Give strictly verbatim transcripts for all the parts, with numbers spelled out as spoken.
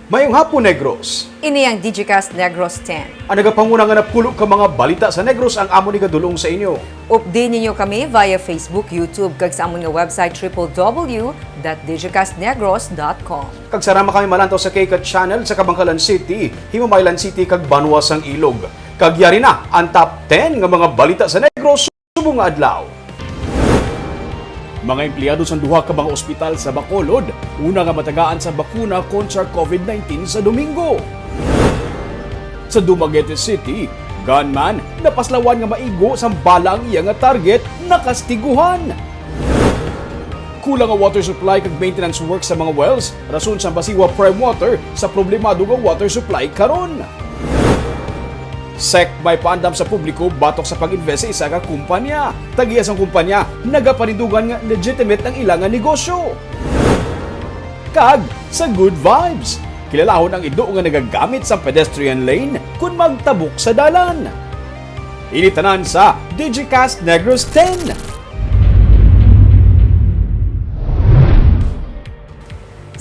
Mayong hapon, Negros. Ini ang Digicast Negros ten. Ang nagapanguna nga napulo ka mga balita sa Negros ang amon igadulong sa inyo. Updi ninyo kami via Facebook, YouTube, kag sa amon nga website, triple W dot digicast negros dot com. Kag sarama kami malantaw sa K cat Channel sa Kabankalan City, Himamaylan City, kag Banwa sang Ilog. Kag yari na ang top ten nga mga balita sa Negros subong nga adlaw. Mga empleyado sang duha ka mga ospital sa Bacolod, una nga matagaan sang bakuna kontra COVID nineteen sa Domingo. Sa Dumaguete City, gunman napaslawan nga maigo sang bala ang iya nga target, nakastiguhan. Kulang nga water supply kag maintenance work sa mga wells, rason sang Basiwa Prime Water sa problemado nga water supply karon. SEC may paandam sa publiko batok sa pag-invest sa isa ka kumpanya. Tag-iya sang kumpanya nagapanindugan nga legitimate ang ila nga negosyo. Kag sa Good Vibes, kilalahon ang ido nga nagagamit sang pedestrian lane kon magtabok sa dalan. Ini tanan sa Digicast Negros ten.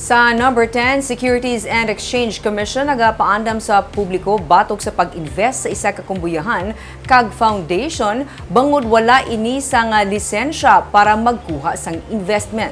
Sa number ten, Securities and Exchange Commission nagapaandam sa publiko batok sa pag-invest sa isa ka kumbuyahan kag foundation bangod wala ini sang lisensya para magkuha sang investment.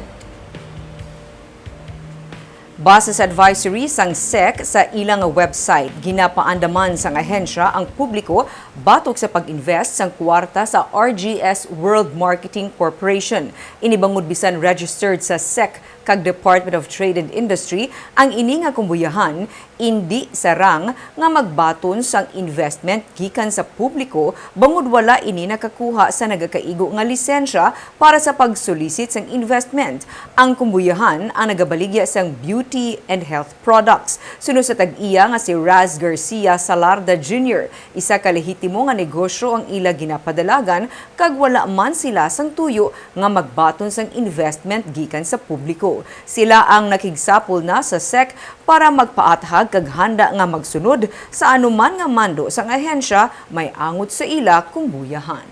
Base sa advisory sang SEC sa ilang website, ginapaandaman sang ahensya ang publiko batok sa pag-invest sang kwarta sa R G S World Marketing Corporation. Ini bangod bisan registered sa SEC kag Department of Trade and Industry ang ini nga kumbuyahan, indi sarang nga magbaton sang investment gikan sa publiko bangod wala ini nakakuha sa nagakaigo nga lisensya para sa pag-solicit sang investment. Ang kumbuyahan ang nagabaligya sang beauty and health products. Suno sa tag-iya nga si Raz Garcia Salarda Junior, isa ka lehitimo nga negosyo ang ila ginapadalagan kag wala man sila sang tuyo nga magbaton sang investment gikan sa publiko. Sila ang nakigsapol na sa SEC para magpaathag kag handa nga magsunod sa anuman nga mando sang ahensya may angot sa ila kumbuyahan.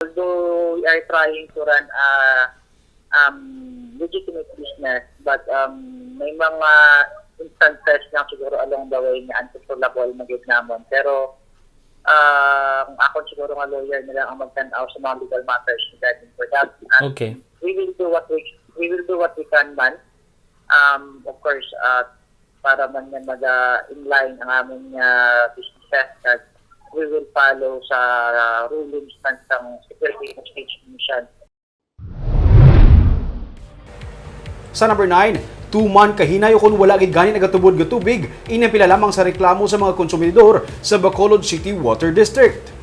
Although we are trying to run a, um, legitimate business, but, um, may mga instances lang siguro along the way nga uncontrollable man gyud namon. Pero, ah, ang akon siguro nga lawyer na lang ang magtan-aw sa mga legal matters regarding for that. And Okay. we will do what we, we will do what we can man. Um, of course, uh, para man nga maga-inline ang amon nga businesses, kag we will follow sa, uh, rulings man sang Security and Exchange Commission. Sa number nine, tuman ka hinay ukon wala gid gani nagatubod nga tubig, ini ang pila lamang sa reklamo sa mga konsumidor sa Bacolod City Water District.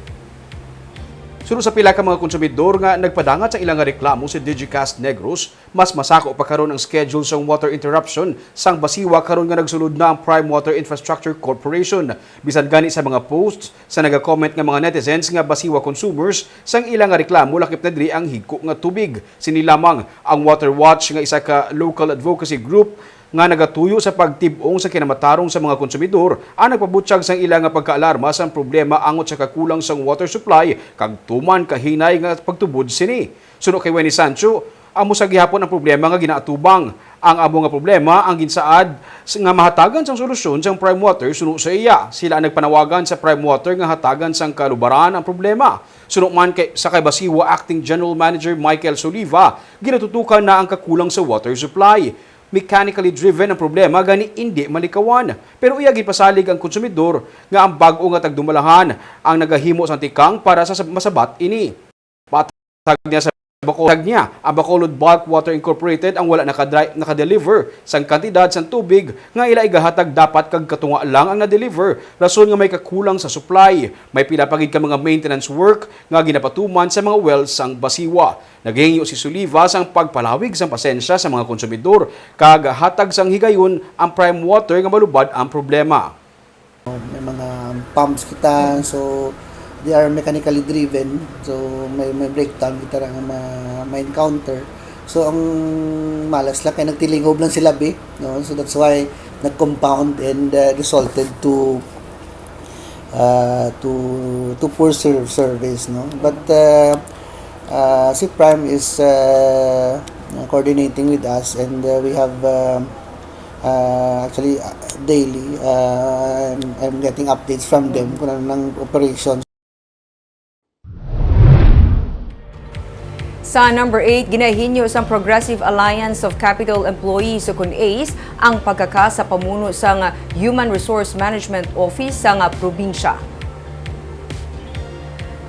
Suno sa pila ka mga konsumidor nga nagpadangat sa ila nga reklamo sa Digicast Negros, mas masako pa karon ang schedule sang water interruption sang Basiwa karon nga nagsulod na ang Prime Water Infrastructure Corporation. Bisan gani sa mga posts sa naga-comment nga mga netizens nga Basiwa consumers sang ila nga reklamo, lakip na diri ang higko nga tubig. Sini lamang ang Water Watch nga isa ka local advocacy group nga nagatuyo sa pagtib-ong sa kinamatarong sa mga konsumidor ang nagpabutyag sang ila nga pagkaalarma sang problema angot sa kakulang sang water supply kag tuman ka hinay nga pagtubod sini. Suno kay Wenny Sancho, amo sa gihapon ang problema nga ginaatubang. Ang amo nga problema ang ginsaad s-, nga mahatagan sang solusyon sang Prime Water suno sa iya. Sila ang nagpanawagan sa Prime Water nga hatagan sang kalubaran ang problema. Suno man kay, sa kay Basiwa Acting General Manager Michael Soliva, ginatutukan na ang kakulang sa water supply. Mechanically driven ang problema, gani indi malikawan. Pero iya ginpasalig ang konsumidor nga ang bag-o nga tagdumalahan ang nagahimo sang tikang para sa sab-, masabat ini. Matag niya sa Baco-, tag niya, ang Bacolod Bulk Water Incorporated ang wala nakadri-, nakadeliver sang kantidad sang tubig nga ila igahatag dapat kag katunga lang ang nadeliver, rason nga may kakulang sa supply. May pila pa gid ka mga maintenance work nga ginapatuman sa mga wells sang Basiwa. Naghingyo si Soliva sang pagpalawig sang pasensya sa mga konsumidor kag hatag sang higayon ang Prime Water nga malubad ang problema. May mga pumps kita, so they are mechanically driven. So may, may breakdown kita ra nga ma-, ma-encounter. So ang malas lang kay nagtilingob lang sila, bi, no? So that's why nag-compound and, uh, resulted to, uh, to, to poor ser-, service, no? But, uh, uh, si Prime is, uh, coordinating with us, and, uh, we have, uh, Uh, actually, uh, daily, uh, I'm, I'm getting updates from them kung ano ng operation. Sa number eight, ginahinyo sang Progressive Alliance of Capitol Employees o kun ACE ang pagkaka sa pamuno sang Human Resource Management Office sang probinsya.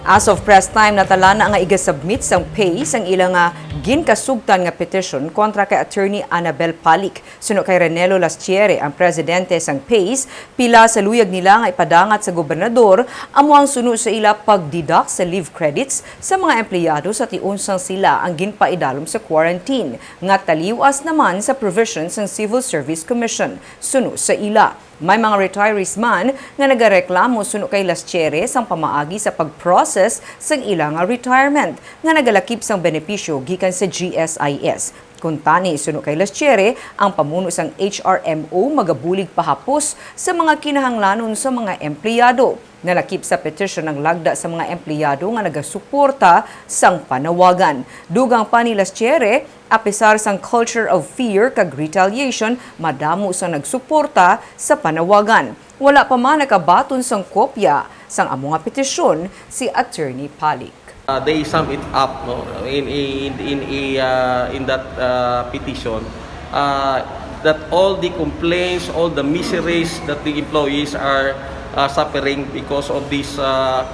As of press time, natala na nga igasubmit sang PACE ang ila nga ginkasugtan nga petition kontra kay Attorney Annabel Palik. Suno kay Renelo Lastiere, ang presidente sang PACE, pila sa luyag nila nga ipadangat sa gobernador amo ang suno sa ila pag-deduct sa leave credits sa mga empleyado sa tion sang sila ang ginpaidalom sa quarantine, nga taliwas naman sa provision sang Civil Service Commission. Suno sa ila, may mga retirees man nga nagareklamo suno kay Lastiere sang pamaagi sa pag-process sang ila nga retirement nga nagalakip sang benepisyo gikan sa G S I S. Kuntani, suno kay Lastiere, ang pamuno sang H R M O magabulig pahapos sa mga kinahanglanon sa mga empleyado. Nalakip sa petition ang lagda sa mga empleyado nga nagasuporta sang panawagan. Dugang pa ni Lastiere, apisar sang culture of fear kag retaliation, madamo sang nagsuporta sa panawagan. Wala pa man nakabaton sang kopya sang amo nga petisyon si Attorney Palik. Uh, they sum it up, no, in in in in, uh, in that uh, petition, uh, that all the complaints, all the miseries that the employees are uh, suffering because of this uh,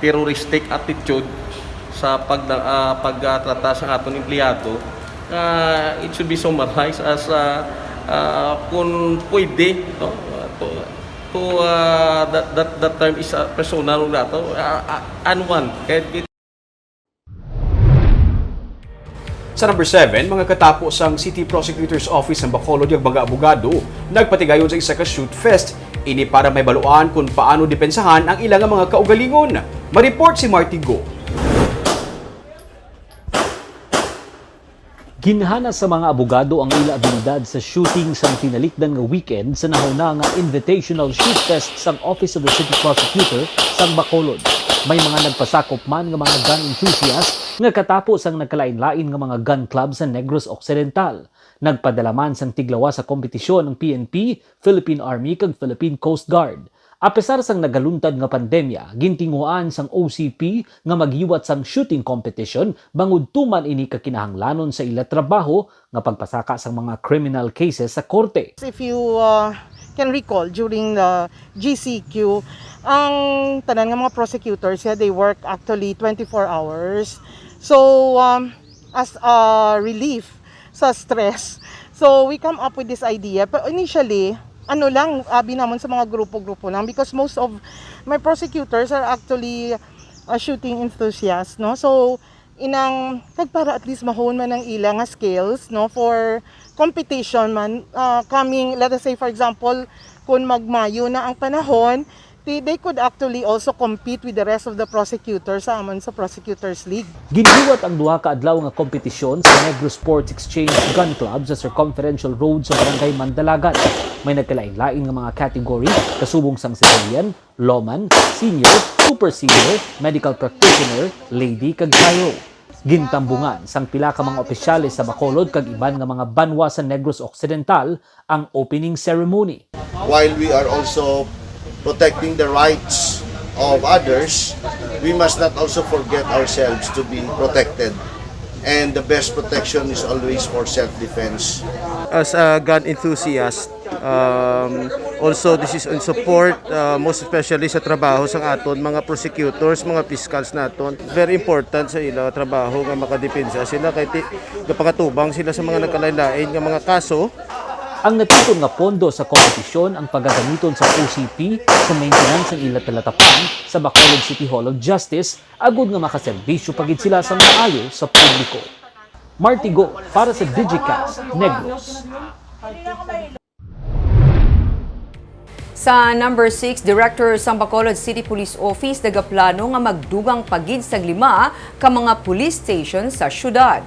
terroristic attitude sa pag uh, pagtrata sa aton empleyado, uh, it should be summarized as uh, uh, kung pwede, no, to, to uh, that, that that term is uh, personal nato, uh, uh, and one. Kaya Sa number seven, mga katapo sang City Prosecutor's Office sang Bacolod kag mga abogado nagpatigayon sa isa ka shoot fest. Ini para may baluan kung paano depensahan ang ila nga mga kaugalingon. Mareport si Marty Go. Ginhana sa mga abogado ang ila abilidad sa shooting sang tinalikdan nga weekend sa nahuna nga Invitational Shoot Fest sang Office of the City Prosecutor sang Bacolod. May mga nagpasakop man nga mga gun enthusiast nga katapo sang nagkalain-lain nga mga gun club sa Negros Occidental. Nagpadala man sang tiglawas sa kompetisyon ang P N P, Philippine Army kag Philippine Coast Guard. Apesar sang nagaluntad nga pandemya, gintinguhaan sang O C P nga maghiwat sang shooting competition bangod tuman ini ka kinahanglanon sa ila trabaho nga pagpasaka sang mga criminal cases sa korte. If you uh, can recall, during the G C Q, ang tanan nga mga prosecutors, yeah, they work actually twenty-four hours. So, um, as a relief sa stress, so we come up with this idea. Pero initially, ano lang, abi namon sa mga grupo-grupo lang because most of my prosecutors are actually uh, shooting enthusiasts, no? So, inang, kag para at least ma-hone man ang ila nga skills, no, for competition man uh, coming, let us say for example, kung magmayo na ang panahon, they, they could actually also compete with the rest of the prosecutors sa amon sa Prosecutors League. Ginhiwat ang duha ka adlaw nga kompetisyon sa Negros Sports Exchange Gun Club sa Circumferential Road sa Barangay Mandalagan. May nagkalain-lain nga mga category, kasubong sang civilian, lawman, senior, super senior, medical practitioner, lady kag chiro. Gintambungan sang pila ka mga opisyales sa Bacolod kag iban nga mga banwa sa Negros Occidental ang opening ceremony. While we are also protecting the rights of others, we must not also forget ourselves to be protected. And the best protection is always for self-defense. As a gun enthusiast, Um, also, this is in support, uh, most especially sa trabaho sang aton mga prosecutors, mga fiscals naton. Very important sa ila trabaho nga makadepensa sila kay ti, gapangatubang sila sa mga nagkalain-lain nga mga kaso. Ang natipon nga pondo sa kompetisyon ang pagagamiton sa O C P sa maintenance sang ila talatapan sa Bacolod City Hall of Justice agud nga makaserbisyo pa gid sila sa maayo sa publiko. Martigo para sa Digicast Negros. Sa number six, Director sang Bacolod City Police Office nagaplano nga magdugang pa gid sang lima ka mga police station sa syudad.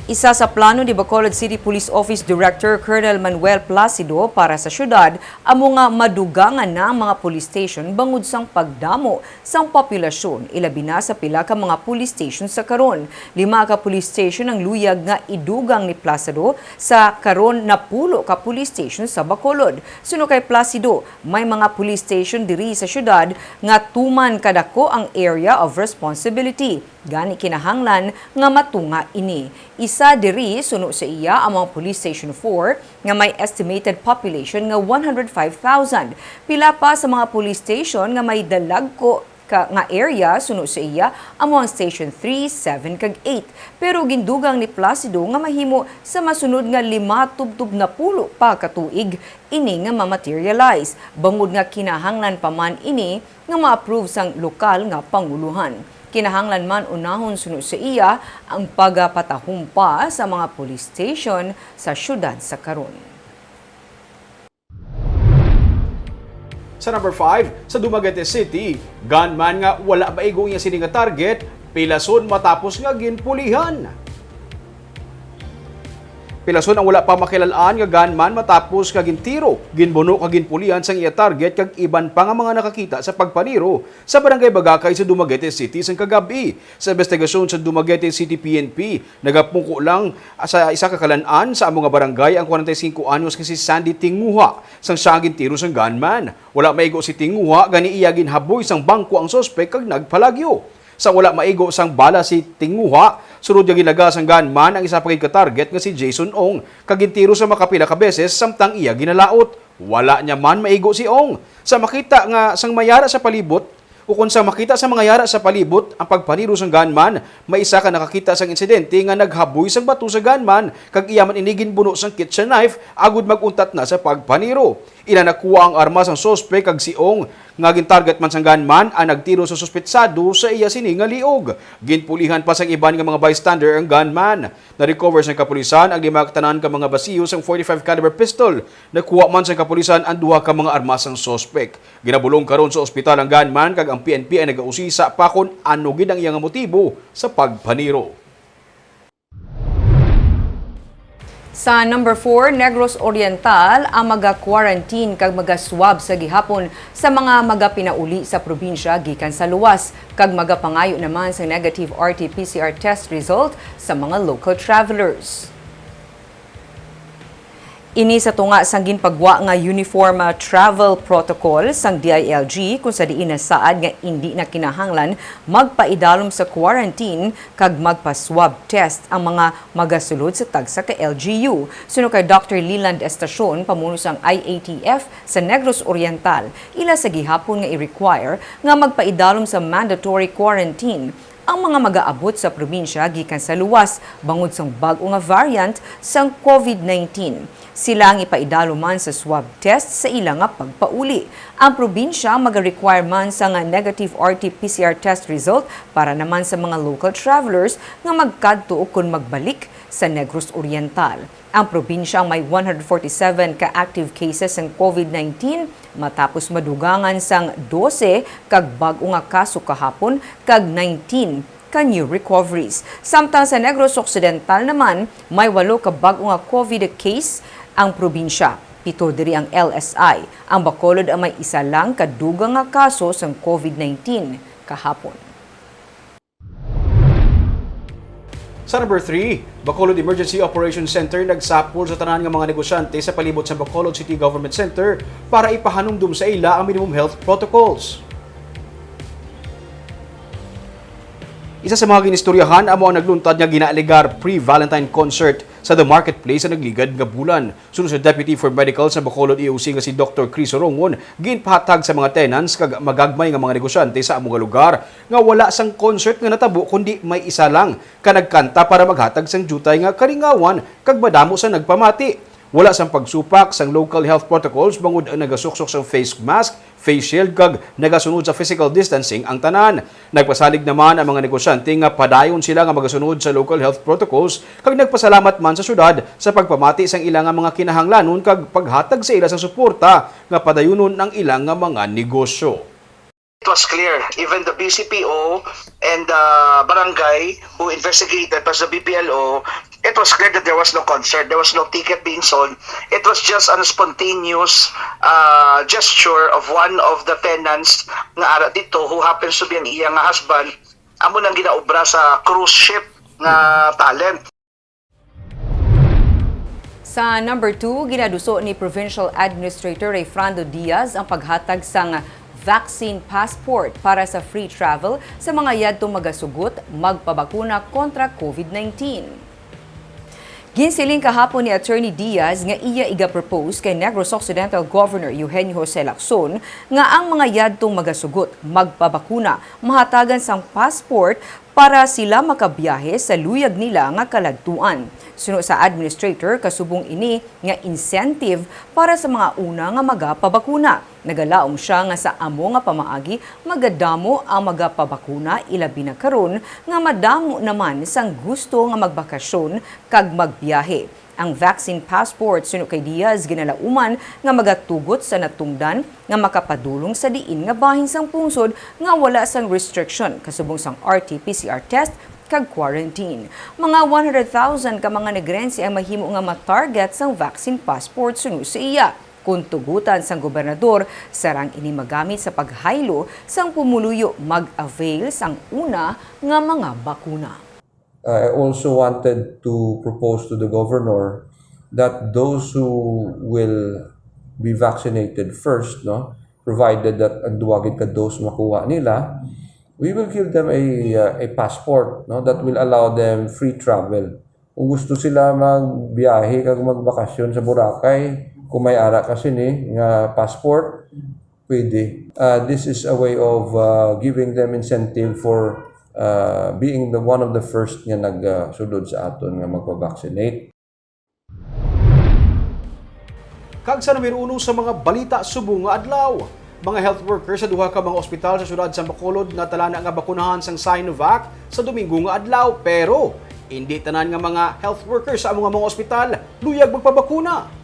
Isa sa plano ni Bacolod City Police Office Director Colonel Manuel Placido para sa syudad amo nga madugangan na ang mga police station bangod sang pagdamo sang populasyon, ilabi na sa pila ka mga police station sa karon. Lima ka police station ang luyag nga idugang ni Placido sa karon napulo ka police station sa Bacolod. Suno kay Placido, may mga police station diri sa syudad nga tuman kadako ang area of responsibility. Gani kinahanglan nga matunga ini. Isa diri, suno sa iya, ang mga Police Station four nga may estimated population nga one hundred five thousand. Pila pa sa mga police station nga may dalagko ka, nga area, suno sa iya, amo ang Station three, seven, kag eight. Pero gindugang ni Placido nga mahimo sa masunod nga lima tubtob napulo pa ka tuig ini nga ma-materialize, bangod nga kinahanglan pa man ini nga ma-approve sang lokal nga panguluhan. Kinahanglan man unahon, suno sa iya, ang pagapatahumpa sa mga police station sa syudad sa karon. Sa number five, sa Dumaguete City, gunman nga wala maigo niya sini nga target, pilason matapos nga ginpulihan. Pilason ang wala pa makilal-an nga gunman matapos nga gintiro, ginbuno kag ginpulihan sang iya target kag iban pa nga mga nakakita sa pagpaniro sa Barangay Bagakay sa Dumaguete City sang kagab-i. Sa investigasyon sa Dumaguete City P N P, nagapungko lang sa isa ka kalan-an sa amo nga barangay ang kwarenta y singko anyos nga si Sandy Tinguha sang siya ang gintiro sang gunman. Wala maigo si Tinguha, gani iya ginhaboy sang bangko ang suspek kag nagpalagyo. Sa wala maigo sang bala si Tinguha, sunod nga ginlaga sang gunman ang isa pa gid ka target nga si Jason Ong, kag gintiro sa makapila ka beses samtang iya ginalaot. Wala niya man maigo si Ong. Sa makita nga sang mayara sa palibot, ukon sa makita sa mga yara sa palibot ang pagpaniro sang gunman, may isa ka nakakita sang insidente nga naghaboy sang bato sa gunman kag iya man ini ginbuno sang kitchen knife agud mag-untat na sa pagpaniro. Ila nakuha ang armas sang suspek kag si Ong nga gintarget man sang gunman ang nagtiro sa suspetsado sa iya sini nga liog. Ginpulihan pa sang iban nga mga bystander ang gunman. Na-recover sang kapulisan ang lima ka tanan ka mga basiyo sang forty-five caliber pistol. Nakuha man sang kapulisan ang duha ka mga armas sang suspek. Ginabulong karon sa ospital ang gunman kag ang P N P ang nagausisa pa kon ano gid ang iya nga motibo sa pagpaniro. Sa number four, Negros Oriental ang maga-quarantine kag maga-swab sa gihapon sa mga magapinauli sa probinsya gikan sa luwas, kag magapangayo naman sa negative R T P C R test result sa mga local travelers. Ini sa tunga sang ginpagwa nga uniform, ah, travel protocol sang D I L G, kung sa diin nasaad nga indi na kinahanglan magpaidalom sa quarantine kag magpa-swab test ang mga magasulod sa tagsa ka L G U. Suno kay Doctor Leland Estacion, pamuno sang I A T F sa Negros Oriental, ila sa gihapon nga i-require nga magpaidalom sa mandatory quarantine ang mga mag-aabot sa probinsya gikan sa luwas bangod sang bag-o nga variant sang COVID nineteen. Sila ang ipaidalom man sa swab test sa ila nga pagpauli. Ang probinsya maga-require man sang negative R T P C R test result para naman sa mga local travelers nga magkadto ukon magbalik sa Negros Oriental. Ang probinsya ang may one hundred forty-seven ka active cases sang COVID nineteen, matapos madugangan sang dose ka bag-o nga kaso kahapon kag nineteen ka new recoveries. Samtang sa Negros Occidental naman, may walo ka bag-o nga COVID case ang probinsya. Pito diri ang L S I. Ang Bacolod ang may isa lang ka dugang nga kaso sang COVID nineteen kahapon. Sa number three, Bacolod Emergency Operations Center nagsapol sa tanan nga mga negosyante sa palibot sa Bacolod City Government Center para ipahanumdom sa ila ang minimum health protocols. Isa sa mga ginistoryahan amo ang nagluntad nga ginaalegar pre-Valentine concert sa The Marketplace sa nagligad nga bulan. Suno sa Deputy for Medical sa Bacolod E O C nga si Doctor Chris Rongon, ginpahatag sa mga tenants kag magagmay nga mga negosyante sa amo nga lugar nga wala sang concert nga natabo, kundi may isa lang ka nagkanta para maghatag sang diutay nga kalingawan kag madamo sa nagpamati. Wala sang pagsupak sang local health protocols bangod ang nagasuksok sang face mask, face shield kag nagasunod sa physical distancing ang tanan. Nagpasalig naman ang mga negosyante nga padayon sila nga magasunod sa local health protocols kag nagpasalamat man sa syudad sa pagpamati sang ila nga mga kinahanglanon kag paghatag sa ila sang suporta nga padayunon ang ila nga mga negosyo. It was clear, even the B C P O and the barangay who investigated, plus the B P L O, It was clear that there was no concert, there was no ticket being sold. It was just a spontaneous uh, gesture of one of the tenants nga ara dito, who happens to be ang iya nga husband, amo nang ginaobra sa cruise ship nga talent. Sa number two, ginaduso ni Provincial Administrator Rayfrando Diaz ang paghatag sang vaccine passport para sa free travel sa mga yadtong magasugot magpabakuna kontra COVID nineteen. Ginsiling kahapon ni Attorney Diaz nga iya iga-propose kay Negros Occidental Governor Eugenio Jose Lacson nga ang mga yadtong magasugot magpabakuna mahatagan sang passport para sila makabiyahe sa luyag nila nga kaladtuan. Suno sa administrator, kasubong ini nga incentive para sa mga una nga magapabakuna. Nagalaom sia nga sa amo nga pamaagi magadamo ang magapabakuna, ilabi na karon nga madamo naman sang gusto nga magbakasyon kag magbiyahe. Ang vaccine passport, suno kay Diaz, ginalauman nga magatugot sa natungdan nga makapadulong sa diin nga bahin sang pungsod nga wala sang restriction kasubong sang R T P C R test kag quarantine. Mga one hundred thousand ka mga Negrense ang mahimo nga ma-target sang vaccine passport, suno sa iya, kon tugutan sang gobernador. Sarang ini magamit sa paghaylo sang pumuluyo mag-avail sang una nga mga bakuna. I also wanted to propose to the governor that those who will be vaccinated first, no, provided that ang duwa gid ka dose makuha nila, we will give them a, uh, a passport, no, that will allow them free travel. Kung gusto sila magbiyahe kag magbakasyon sa Boracay, kung may ara ka sini nga passport, pwede. Uh, this is a way of uh, giving them incentive for uh, being the one of the first nga nagsulod sa aton nga magpa-vaccinate. Kag sa numero uno sa mga balita subong nga adlaw, mga health worker sa duha ka mga ospital sa siyudad sa Bacolod natalana nga bakunahan sang Sinovac sa Domingo nga adlaw, pero indi tanan nga mga health worker sa amo nga mga ospital luyag magpabakuna.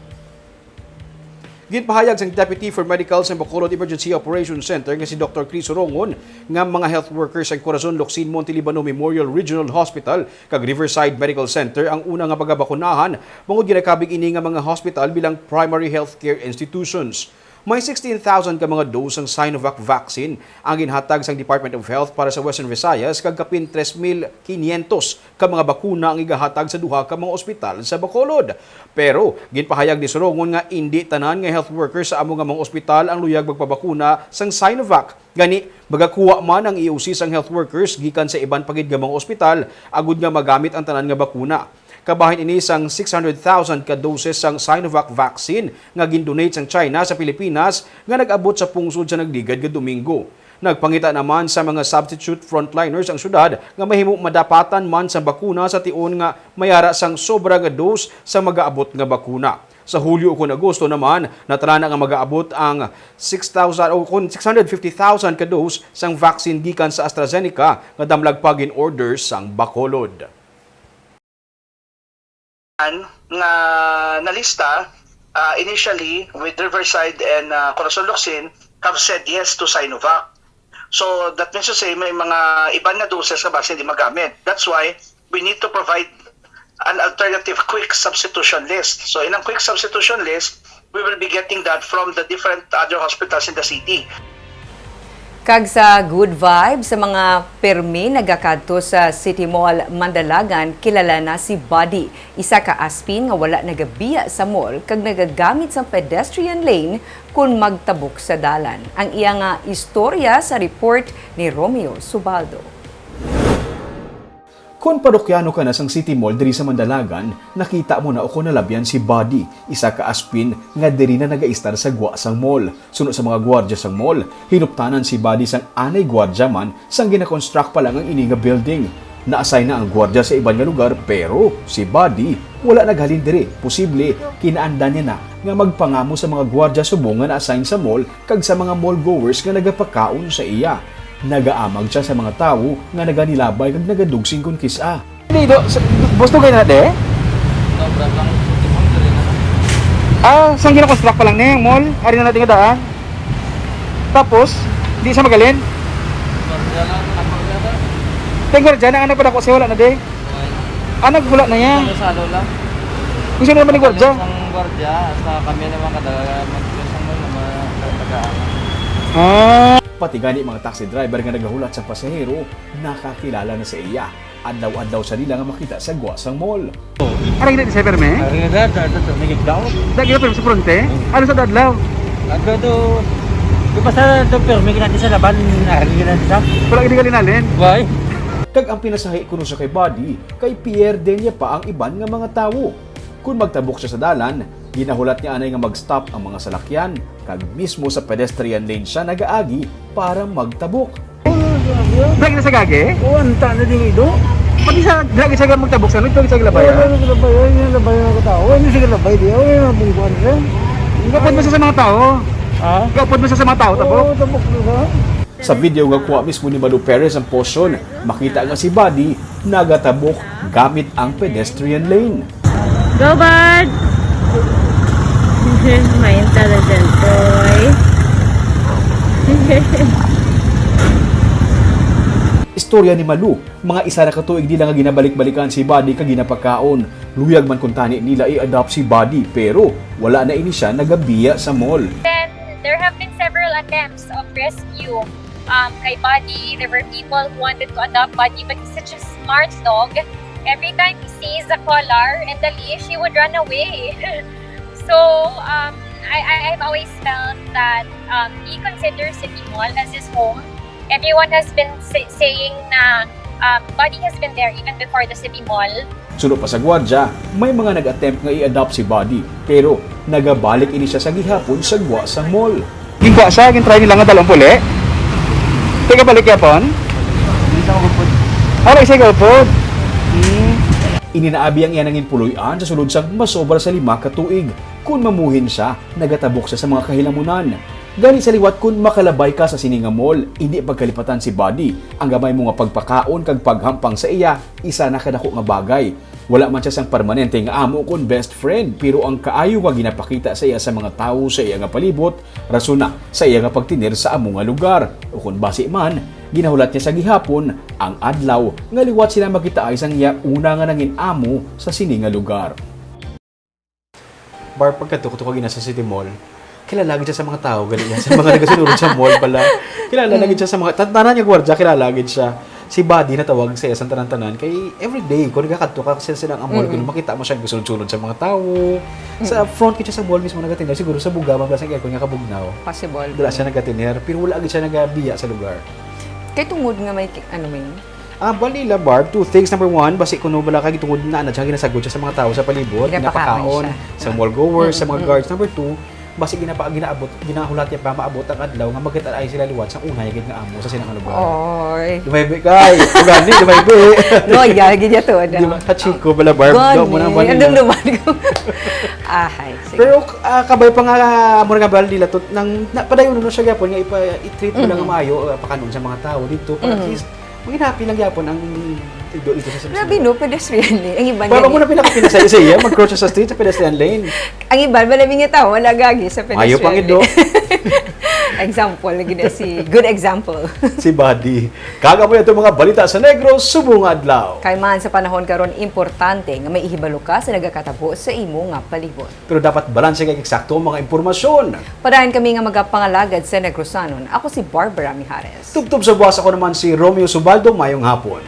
Ginpahayag sang Deputy for Medical sa Bacolod Emergency Operations Center nga si Doktor Chris Rongon nga mga health workers sang Corazon Locsin Montelibano Memorial Regional Hospital kag Riverside Medical Center ang una nga pagabakunahan, bangod ginakabig ini nga mga hospital bilang primary health care institutions. May sixteen thousand ka mga dose sang Sinovac vaccine ang ginhatag sang Department of Health para sa Western Visayas, kag kapin tres mil quinientos ka mga bakuna ang igahatag sa duha ka mga ospital sa Bacolod. Pero ginpahayag ni Sorongon nga indi tanan nga health workers sa amo nga mga ospital ang luyag magpabakuna sang Sinovac. Gani, magakuha man ang E O C sang health workers gikan sa iban pa gid nga mga ospital agud nga magamit ang tanan nga bakuna. Kabahin ini sang six hundred thousand ka doses sang Sinovac vaccine nga gin-donate sang China sa Pilipinas nga nag-abot sa pungsod sa nagligad nga Domingo. Nagpangita naman sa mga substitute frontliners ang syudad nga mahimo madapatan man sang bakuna sa tion nga may ara sang sobra nga dose sa magaabot nga bakuna. Sa Hulyo ukon Agosto naman, natalana nga magaabot ang six thousand o kon six hundred fifty thousand ka dose sang vaccine gikan sa AstraZeneca nga damlag pa gin-order sang Bacolod. Nga nalista, uh, initially with Riverside and uh, Corazon Locsin have said yes to Sinovac. So that means to say may mga iban nga doses nga vaccine di magamit. That's why we need to provide an alternative quick substitution list. So in a quick substitution list, we will be getting that from the different other hospitals in the city. Kag sa good vibe sa mga permi nagakadto sa City Mall Mandalagan, kilala na si Buddy, isa ka aspin nga wala nagabiya sa mall kag nagagamit sang pedestrian lane kon magtabok sa dalan. Ang iya nga istorya sa report ni Romeo Subaldo. Kon parokyanon ka na sang City Mall diri sa Mandalagan, nakita mo na o kon nalabyan si Buddy, isa ka aspin nga diri na nagaistar sa gwa sang mall. Suno sa mga gwardya sang mall, hinuptanan si Buddy sang anay gwardya man sang ginakonstruct pa lang ang ini nga building. Na-assign na ang gwardya sa iban nga lugar, pero si Buddy wala naghalin diri. Posible, kinaandan niya na nga magpangamo sa mga gwardya subong nga na-assign sa mall kag sa mga mall goers nga nagapakaon sa iya. Nagaamag sia sa mga tawo nga naganilabay kag nagadugsing kon kis-a. Di, do, sa, boss, dugay na, de? Sobra lang sa timon, dali na lang. Ah, sang gina-construct pa lang ni mall, ari na natin nga daan. Tapos, di sa magalin. Sobra lang, napagdala. Tengor dyan, ang ano pa dako siya, wala na, de? Okay. Ah, naghulat na iya. Salo-salo lang. Kung sino naman ni gwardiya? Isang gwardiya, sa kami naman kada mag-, isang mall na mga tagaan. Ah. Pati gani mga taxi driver nga nagahulat sa pasahero, nakakilala na sa iya. Adlaw-adlaw sa nila nga makita sa gwa sang mall. Ari gid sa perme? Ari na dad, dad, dad, may gigdaw. Dagi na perme sa fronte? Hmm. Ano sa adlaw? Adlaw to, di ba sa to perme ginati sa laban, ari na sa? Wala gid galinalin. Why? Kag ang pinasahi kuno siya kay Buddy, kay pierde niya pa ang iban nga mga tawo. Kung magtabok siya sa dalan, ginahulat niya anay nga mag-stop ang mga salakyan, kag mismo sa pedestrian lane siya nagaagi para magtabok. Dagi na sa gagi? O, anta na din ido. Pati sa, dagi sa magtabok sa, ito sa labay, Wala ah. na labay, wala na labay ang katao. Wala na sige labay di, wala na bungkuan siya. Gapod mo sa, sa mga tao. Ha? Gapod mo sa, sa mga tao, tabok. Oo, tabok na sa. Sa video nga kuha mismo ni Malu Perez ang portion, makita nga si Buddy nagatabok gamit ang pedestrian lane. Go, bud! My intelligent boy. Istorya ni Malu, mga isa na ka tuig nila nga ginabalik-balikan si Buddy kag ginapakaon. Luyag man kuntani nila i-adopt si Buddy, pero wala na ini siya nagabiya sa mall. Then, there have been several attempts of rescue. Um, kay Buddy, there were people who wanted to adopt Buddy, but he's such a smart dog. Every time he sees the collar and the leash, he would run away. So, um, I, I, I've always felt that, um, he considers City Mall as his home. Everyone has been sa-, saying na, um, Buddy has been there even before the City Mall. Suno pa sa gwardya, may mga nag-attempt nga i-adopt si Buddy, pero nagabalik ini siya sa gihapon sa gwa sang mall. Gingwa siya, gintry nila nga dalon puli. Kay gabalik yapon? Hindi sa gupod. Ah, wala siya gupod. Hmm. Ini na abi ang iya nangin puloy-an sa sulod sang masobra sa lima ka tuig. Kun mamuhin siya, nagatabok siya sa mga kahilamunan. Gani sa liwat kun makalabay ka sa sini nga mall, indi pagkalipatan si Buddy. Ang gamay mo nga pagpakaon kag paghampang sa iya, isa na kadako nga bagay. Wala man siya sang permanente nga amo kon best friend, pero ang kaayo nga ginapakita sa iya sa mga tawo sa iya nga palibot, rason na sa iya nga pagtener sa amo nga lugar. Ukon basi man, ginahulat niya sa gihapon ang adlaw nga liwat sila makitaay sang iya una nga nangin-amo sa sini nga lugar. Bar, pagkadto ko gina sa City Mall, kilala gid siya sa mga tao, gali niya, sa mga nagasinulod sa mall pala. Kilala na Mm. gid siya sa mga, tan-, tanan nga gwardiya, kilala gid siya. Si Buddy natawag sa iya sa tanan-tanan, kay everyday, kung nagakadto ka sa silang mall, Mm. kung makita mo siya, gasunod-sunod sa mga tao. Sa Mm. front gid siya sa mall mismo nagatiner, siguro sa buga, mabasa ang aircon nga kabugnaw. Possible. Dala siya nagatiner, pero wala gid siya nagabiya sa lugar. Kay tungod nga may ki-, ano, may Ah, bali la, Barb, two things. Number one, basi kuno bala kay tungod na, na siya ginasagod siya sa mga tao sa palibot, Ginapakaon ginapakaon siya. sa mall goers, sa mga Mm-mm. guards. Number two, basi ginapa-, ginaabot, ginahulat niya pa, maabot ang adlaw nga magkitaay sila liwat sa unay gid nga amo sa silang lugar. Oy. Lumaybi kay, ugani, lumaybi. No, ya, gid ya to, ano. Di ba? Kachiko bala, Barb. Gani, Daw mo na, Manila. Ang dumduman ko. Ahay, sige. Pero, ah, kabay pa nga, ah, mura nga bali nila to, nang, na, padayon no siya gyapon nga ipa-, i-treat mo lang Mm-hmm. maayo, ah, pakanon sa mga tao dito, para at Mm-hmm. least, Manginapi lang gyapon ang ido dito sa Grabe, no? Pedestrian lane. Ang iban Para gani. Mo na pinakapinasaya sa iya, mag-cross sa street sa pedestrian lane. Ang iban, malabing nga tao, wala gagi sa Mayo pedestrian pang ido. lane. Example, lagi na si, good example. Si Buddy. Kag amo ito mga balita sa Negros subong adlaw. Kay man sa panahon karon, importante nga may ihibalo ka sa nagakatabo sa imo nga palibot. Pero dapat balanse kag eksakto ang mga impormasyon. Padayon kami nga magapangalagad sa Negrosanon. Ako si Barbara Mijares. Tubtob sa buwas, ako naman si Romeo Subaldo. Mayong hapon.